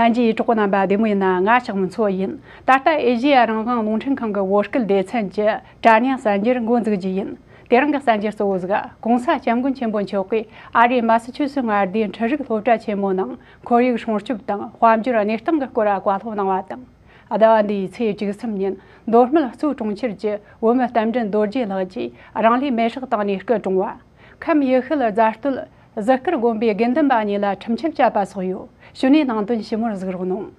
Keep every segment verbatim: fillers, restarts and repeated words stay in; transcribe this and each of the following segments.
ལྷན་རྒྱས་གྲོགས་པོ་རྣམ་པ་བདེ་མོ་ཡིན་ན། ང་ཞག་མི་འཚོ་ཡིན། ད་ལྟ་ཨེ་ཤེ་ཡ་རང་དབང་རླུང་འཕྲིན་ཁང་གི་བོད་སྐད་སྡེ་ཚན་གྱི་དྲ་བརྙན་གསར་འགྱུར་འགོ་འཛུགས་རྒྱུ་ཡིན། དེ་རིང་གི་གསར་འགྱུར་གཙོ་བོ་ཟིག་༸གོང་ས་༸སྐྱབས་མགོན་ཆེན་པོ་མཆོག་གིས་ཨ་རིའི་མ་སི་ཆུ་སི་མངའ་སྡེའི་འཕྲུལ་རིག་སློབ་གྲྭ་ཆེན་མོ་ནང་ཁོར་ཡུག་སྲུང་སྐྱོབ་དང་དཔལ་འབྱོར་གནས་སྟངས་ཀྱི་སྐོར་བཀའ་སློབ་གནང་བ་དང་། ཟླ་བ་འདིའི་ཚེས་བཅུ་གསུམ་ཉིན་མདོ་སྨད་གཙོས་གྲོང་ཁྱེར་གྱི་བོད་མི་རྟ་མགྲིན་རྡོ་རྗེ་ལགས་ཀྱིས་རང་ལུས་མེར་སྲེག་བཏང་ནས་སྐུ་གྲོངས་པ། ཁམས་ཡུལ་ཤུལ་རྫ་སྟོད་གཟིགས་སྐར་དགོན་པའི་དགེ་འདུན་པ་གཉིས་ལ་ཁྲིམས་ཆད་བཅད་པ་སོགས་ཡོད། གཞུག་ནས་ནང་དོན་ཞིབ་མོར་གཟིགས་རོགས་གནང་།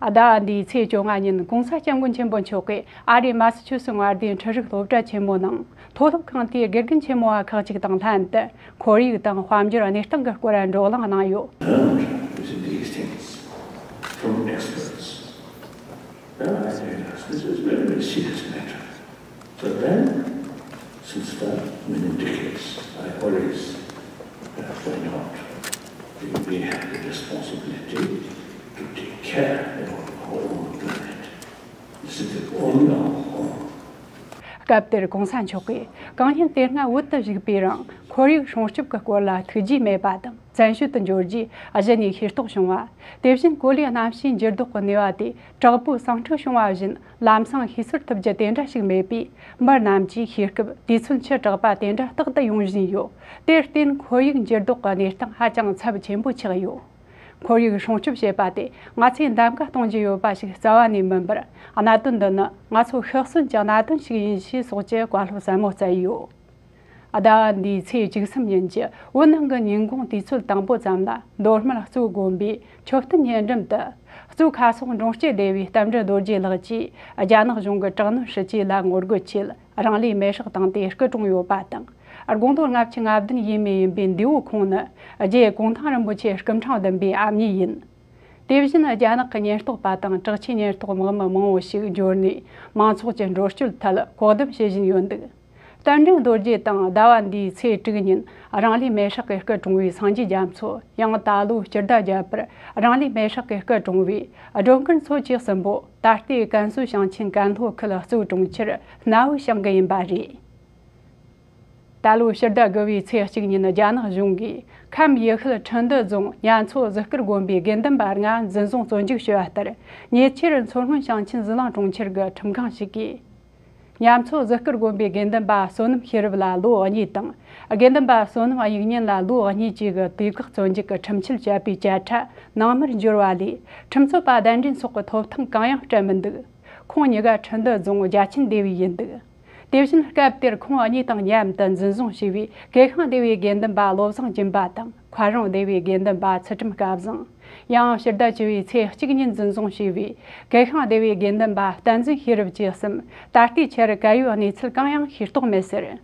ཟླ་བ་འདིའི་ཚེས་བཅོ་ལྔ་ཉིན་༸གོང་ས་༸སྐྱབས་མགོན་ཆེན་པོ་མཆོག་གིས་ཨ་རིའི་མ་སི་ཆུ་སི་མངའ་སྡེའི་འཕྲུལ་རིག་སློབ་གྲྭ་ཆེན་མོ་ནང་མཐོ་སློབ་ཁང་དེའི་དགེ་རྒན་ཆེན་མོ་བ་ཁག་ཅིག་དང་ལྷན་དུ་ཁོར་ཡུག་དང་དཔལ་འབྱོར་གནས་སྟངས་ཀྱི་སྐོར་བགྲོ་གླེང་གནང་ཡོད། Learned these things from experts. Then I realized this is very, very serious matter. So then, since that many decades, I always uh, point out that we have the responsibility to take care of our own planet. This is the only our home. སྐབས་དེར་༸གོང་ས་མཆོག་གིས་གང་ཉིད་དེ་སྔ་བོད་དུ་བཞུགས་པའི་རིང་ཁོར་ཡུག་སྲུང་སྐྱོབ་ཀྱི་སྐོར་ལ་ཐུགས་རྗེ་མེད་པ་དང་། བཙན་བྱོལ་དུ་འབྱོར་རྗེས་གཞི་ནས་ཤེས་རྟོགས་བྱུང་བ། དེ་བཞིན་གོ་ལའི་གནམ་གཤིས་འགྱུར་ལྡོག་གི་ནུས་པ་དེ་དྲག་པོའི་ཟིང་འཁྲུག་བྱུང་བ་བཞིན་ལམ་སང་ཤེས་ཚོར་ཐུབ་རྒྱུ་དེ་འདྲ་ཞིག་མེད་པས། མི་རྣམས་ཀྱིས་ཤེས་སྐབས་དུས་ཚོད་ཆུ་དྲག་པ་དེ་འདྲ་རྟག་ཏུ་ཡོང་བཞིན་ཡོད། དེར་བརྟེན་ཁོར་ཡུག་འགྱུར་ལྡོག་གི་གནས་སྟངས་ཧ་ཅང་ཚབས་ཆེན་པོ་ཆགས་ཡོད། ཁོར་ཡུག་སྲུང་སྐྱོབ་བྱེད་པ་དེ་ང་ཚོས་འདམ་ག་གཏོང་རྒྱུ་ཡོད་པ་ཞིག་རྩ་བ་ནས་མིན་པར། གནད་དོན་འདི་ནི་ང་ཚོ་ཤི་གསོན་གྱི་གནད་དོན་ཞིག་ཡིན་ཞེས་སོགས་ཀྱི་བཀའ་སློབ་ཟབ་མོ་སྩལ་ཡོད། ཟླ་བ་འདིའི་ཚེས་བཅུ་གསུམ་ཉིན་གྱི་བོད་ནང་གི་ཉིན་གུང་དུས་ཚོད་དང་པོ་ཙམ་ལ། མདོ་སྨད་གཙོས་དགོན་པའི་མཆོད་རྟེན་ཉེ་འགྲམ་དུ་གཙོས་ཁ་སོག་འབྲོང་སྐྱེས་སྡེ་བའི་རྟ་མགྲིན་རྡོ་རྗེ་ལགས་ཀྱིས་རྒྱ་ནག་གཞུང་གི་དྲག་གནོན་སྲིད་ཇུས་ལ་ངོ་རྒོལ་ཆེད་རང་ལུས་མེར་སྲེག་བཏང་སྟེ་སྐུ་གྲོངས་ཡོད་པ་དང་། དགུང་ལོ་ལྔ་བཅུ་ང་བདུན་ཡས་མས་ཡིན་པའི་འདས་པོ་ཁོང་ནི་རྗེ་གུང་ཐང་རིན་པོ་ཆེ་སྐུ་ཕྲེང་བདུན་པའི་ཨ་མྱེས་ཡིན། དེ་བཞིན་རྒྱ་ནག་གི་ཉེན་རྟོག་པ་དང་དྲག་ཆས་ཉེན་རྟོག་དམག་མི་མང་བོ་ཞིག་འབྱོར་ནས་མང་ཚོགས་ཀྱི་འགྲོ་སྐྱོད་ཐད་བཀག་སྡོམ་བྱེད་བཞིན་ཡོད་འདུག་རྟ་མགྲིན་རྡོ་རྗེ་དང་ཟླ་བ་འདིའི་ཚེས་དྲུག་ཉིན་རང་ལུས་མེར་སྲེག་གིས་སྐུ་གྲོངས་པའི་སངས་རྒྱས་རྒྱ་མཚོ། ཡང་ད་ལོའི་སྤྱི་ཟླ་བརྒྱད་པར་རང་ལུས་མེར་སྲེག་གིས་སྐུ་གྲོངས་པའི་སྒྲོལ་དཀར་མཚོ་བཅས་གསུམ་པོ་ད་ལྟའི་ཀན་སུའུ་ཞིང་ཆེན་ཀན་ལྷོ་ཁུལ་གཙོས་གྲོང་ཁྱེར་གནའ་བོའི་ཞང་གི་ཡིན་པ་རེད། ད་ལོའི་ཕྱི་ཟླ་དགུ་བའི་ཚེས་གཅིག་ཉིན་རྒྱ་ནག་གཞུང་གིས་ཁམས་ཡུལ་ཤུལ་ཁྲི་འདུ་རྫོང་གཉན་མཚོ་གཟིགས་སྐར་དགོན་པའི་དགེ་འདུན་པ་ལྔ་འཛིན་བཟུང་བཙོན་འཇུག་བྱས་པ་ལྟར། ཉེ་ཆར་མཚོ་སྔོན་ཞིང་ཆེན་ཟི་ལིང་གྲོང་ཁྱེར་གྱི་ཁྲིམས་ཁང་ཞིག་གིས། གཉན་མཚོ་གཟིགས་སྐར་དགོན་པའི་དགེ་འདུན་པ་བསོད་ནམས་ཤེས་རབ་ལ་ལོ་གཉིས་དང་། དགེ་འདུན་པ་བསོད་ནམས་དབྱིག་གཉེན་ལ་ལོ་གཉིས་བཅས་ཀྱི་དུས་བཀག་བཙོན་འཇུག་གི་ཁྲིམས་ཆད་བཅད་པའི་བཅད་ཁྲ་ནང་མར་འབྱོར་བ་ལས། ཁྲིམས་རྩོད་པ་གདན་འདྲེན་སོགས་ཀྱི་ཐོབ་ཐང་གང་ཡང་སྤྲད་མི་འདུག་ཁོང་གཉིས་ཀ་ཁྲི་འདུ་རྫོང་རྒྱ་ཆེན་སྡེ་བའི་ཡིན་འདུག་དེ་བཞིན་སྐབས་དེར་ཁོང་གཉིས་དང་མཉམ་དུ་འཛིན་བཟུང་བྱས་པའི་ཀེ་ཤང་སྡེ་བའི་དགེ་འདུན་པ་བློ་བཟང་སྦྱིན་པ་དང་། མཁར་རོང་སྡེ་བའི་དགེ་འདུན་པ་ཚུལ་ཁྲིམས་སྐལ་བཟང་། ཡང་ཕྱི་ཟླ་བཅུ་བའི་ཚེས་གཅིག་ཉིན་འཛིན་བཟུང་བྱས་པའི་ཀེ་ཤང་སྡེ་བའི་དགེ་འདུན་པ་བསྟན་འཛིན་ཤེས་རབ་བཅས་གསུམ་ད་ལྟའི་ཆར་གར་ཡོད་གནས་ཚུལ་གང་ཡང་ཤེས་རྟོགས་མེད་ཟེར།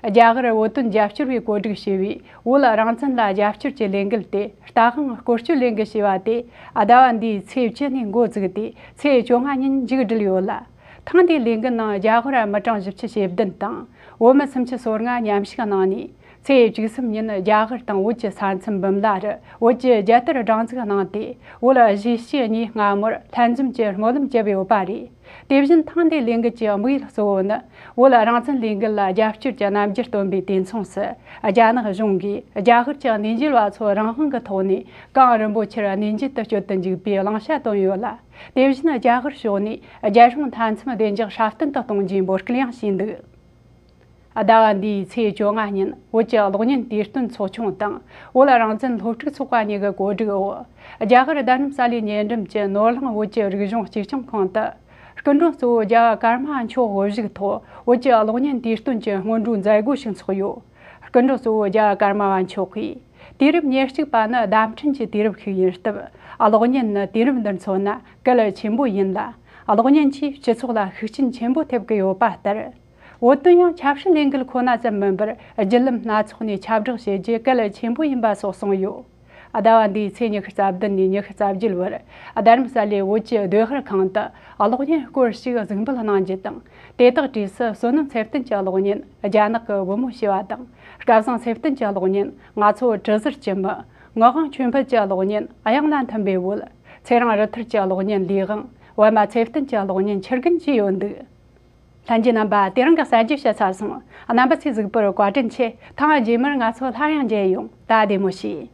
རྒྱ་གར་བོད་དོན་རྒྱབ་སྐྱོར་བས་གོ་སྒྲིག་བྱས་པའི་བོད་རང་བཙན་ལ་རྒྱབ་སྐྱོར་གྱི་ལས་འགུལ་ཏེ། རྟ་དབང་སྐོར་སྐྱོད་ལས་འགུལ་ཞེས་པ་དེ་ཟླ་བ་འདིའི་ཚེས་བཅུ་ནས་འགོ་བཙུགས་ཏེ་ཚེས་བཅོ་ལྔ་ཉིན་མཇུག་བསྒྲིལ་ཡོད་ལ། ཐེངས་འདིའི་ལས་འགུལ་ནང་རྒྱ་གར་མི་གྲངས་བཞི་བཅུ་ཞེ་བདུན་དང་བོད་མི་སུམ་ཅུ་སོ་ལྔ་མཉམ་ཞུགས་གནང་ནས། ཚེས་བཅུ་གསུམ་ཉིན་རྒྱ་གར་དང་བོད་ཀྱི་ས་མཚམས་འབུམ་ལ་རུ་བོད་ཀྱི་རྒྱལ་དར་སྒྲེང་འཛུགས་གནང་སྟེ། བོད་གཞིས་བྱེས་གཉིས་སྔ་མོར་ལྷན་འཛོམས་ཀྱི་སྨོན་ལམ་བརྒྱབ་ཡོད་པ་རེད། དེ་བཞིན་ཐེངས་འདིའི་ལས་འགུལ་གྱི་དམིགས་ཡུལ་གཙོ་བོ་ནི། བོད་རང་བཙན་ལས་འགུལ་ལ་རྒྱབ་སྐྱོར་གྱི་རྣམ་འགྱུར་སྟོན་པའི་དུས་མཚུངས་སུ། རྒྱ་ནག་གཞུང་གིས་རྒྱ་གར་གྱི་གནས་མཇལ་བ་ཚོ་རང་དབང་གི་ཐོག་ནས་གངས་རིན་པོ་ཆེར་གནས་མཇལ་དུ་བསྐྱོད་དུ་འཇུག་པའི་བླང་བྱ་བཏོན་ཡོད་ལ། དེ་བཞིན་རྒྱ་གར་ཕྱོགས་ནས་རྒྱལ་སྲུང་མཐའ་མཚམས་བདེ་འཇགས་སྲ་བརྟན་དུ་གཏོང་རྒྱུའི་འབོད་སྐུལ་ཡང་བྱས་འདུག་ཟླ་བ་འདིའི་ཚེས་བཅོ་ལྔ་ཉིན་བོད་ཀྱི་གློག་བརྙན་དུས་སྟོན་ཚོགས་ཆུང་དང་བོད་རང་བཙན་སློབ་ཕྲུག་ཚོགས་པ་གཉིས་ཀྱི་གོ་སྒྲིག་འོག་རྒྱ་གར་རྡ་རམ་ས་ལའི་ཉེ་འགྲམ་གྱི་ནོར་གླིང་བོད་ཀྱི་རིག་གཞུང་གཅེས་སྐྱོང་ཁང་དུ། སྐུ་མགྲོན་གཙོ་བོ་རྒྱལ་བ་ཀརྨ་པ་མཆོག་དབུ་བཞུགས་ཐོག་བོད་ཀྱི་གློག་བརྙན་དུས་སྟོན་གྱི་སྔོན་འགྲོའི་མཛད་སྒོ་ཞིག་འཚོགས་ཡོད། སྐུ་མགྲོན་གཙོ་བོ་རྒྱལ་བ་ཀརྨ་པ་མཆོག་གིས། དུས་རབས་ཉེར་གཅིག་པ་ནི་བརྡ་འཕྲིན་གྱི་དུས་རབས་ཤིག་ཡིན་སྟབས། གློག་བརྙན་ནི་དུས་རབས་འདིར་མཚོན་ན་གལ་ཆེན་པོ་ཡིན་ལ། གློག་བརྙན་གྱིས་སྤྱི་ཚོགས་ལ་ཤུགས་རྐྱེན་ཆེན་པོ་ཐེབས་ཀྱི་ཡོད་པ་ལྟར། བོད་དོན་ཡང་ཆབ་སྲིད་ལས་འགུལ་ཁོ་ན་ཙམ་མིན་པར། བརྒྱུད་ལམ་སྣ་ཚོགས་ནས་ཁྱབ་བསྒྲགས་བྱེད་རྒྱུ་གལ་ཆེན་པོ་ཡིན་པ་སོགས་གསུངས་ཡོད། ཟླ་བ་འདིའི་ཚེས་ཉི་ཤུ་རྩ་བདུན་ནས་ཉི་ཤུ་རྩ་བརྒྱད་བར། རྡ་རམ་ས་ལའི་བོད་ཀྱི་ཟློས་གར་ཁང་དུ་གློག་བརྙན་སྐོར་ཞིག་གཟིགས་འབུལ་གནང་རྒྱུ་དང་། དེ་དག་གྲས་སུ་བསོད་ནམས་ཚེ་བརྟན་གྱི་གློག་བརྙན། རྒྱ་ནག་གི་བུ་མོ་ཞེས་པ་དང་། སྐལ་བཟང་ཚེ་བརྟན་གྱི་གློག་བརྙན། ང་ཚོ་གྲུ་ཟུར་གྱི་མི། ངག་དབང་ཆོས་འཕེལ་གྱི་གློག་བརྙན། གཡང་ལ་འཐིམ་པའི་འོད། ཚེ་རིང་རི་ཐར་གྱི་གློག་བརྙན། ལས་དབང་། པད་མ་ཚེ་བརྟན་གྱི་གློག་བརྙན་ཆི་རྒན་བཅས་ཡོད་འདུག་ལྷན་རྒྱས་རྣམ་པ། དེ་རིང་གི་གསར་འགྱུར་བཤད་ཚར་སོང་། རྣམ་པ་ཚོས་གཟིགས་པར་བཀའ་དྲིན་ཆེ། ཐེངས་རྗེས་མར་ང་ཚོ་སླར་ཡང་མཇལ་ཡོང་། ད་བདེ་མོ་བྱོས།